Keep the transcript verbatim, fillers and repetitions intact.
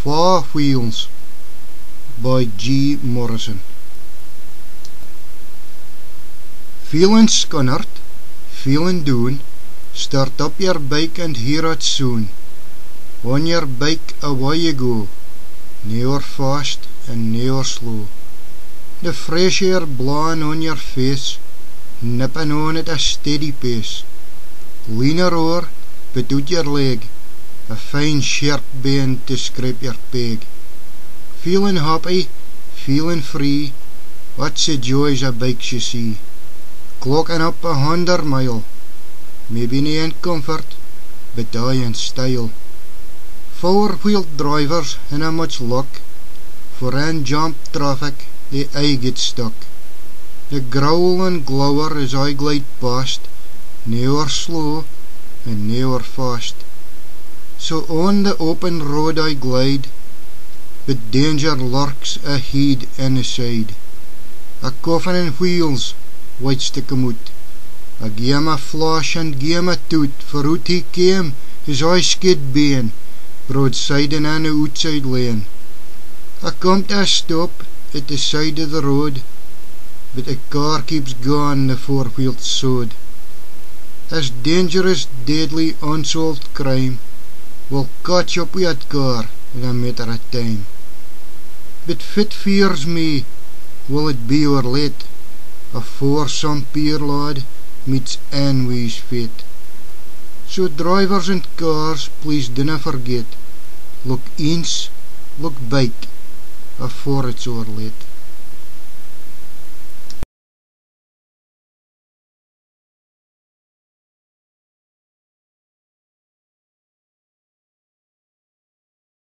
Twa Wheels by G. Morrison. Feelin scunnert, feelin doon, start up your bike and hear it soon. On your bike awa ye go, nae ower fast and nae ower slow. The fresh air blawin on your face, nippin on at a steady pace. Lean her ower, but oot your leg, a fine sharp bane to scrape your peg. Feelin happy, feelin free, that's the joys o bikes, ye see. Clockin up a hunner mile, maybe nae in comfort, but aye in style. Four-wheeled drivers hinna much luck, for in jam traffic they aye get stuck. The growl and glower as I glide past, nae ower slow and nae ower fast. So on the open road I glide, but danger lurks aheid and aside. A coffin in wheels waits to come oot. I gie him a flash and gie him a toot, for oot he came, his aye skid bane, broadside and on the ootside lane. I come to a stop at the side o the road, but the car keeps gaun the four-wheeled sod. This dangerous, deadly, unsolved crime will catch up wi that car in a matter o time. But fit fears me, will it be ower late afore some peer lad meets in wi his fate? So drivers and cars, please dinna forget, look ince, look bike, afore it's ower late.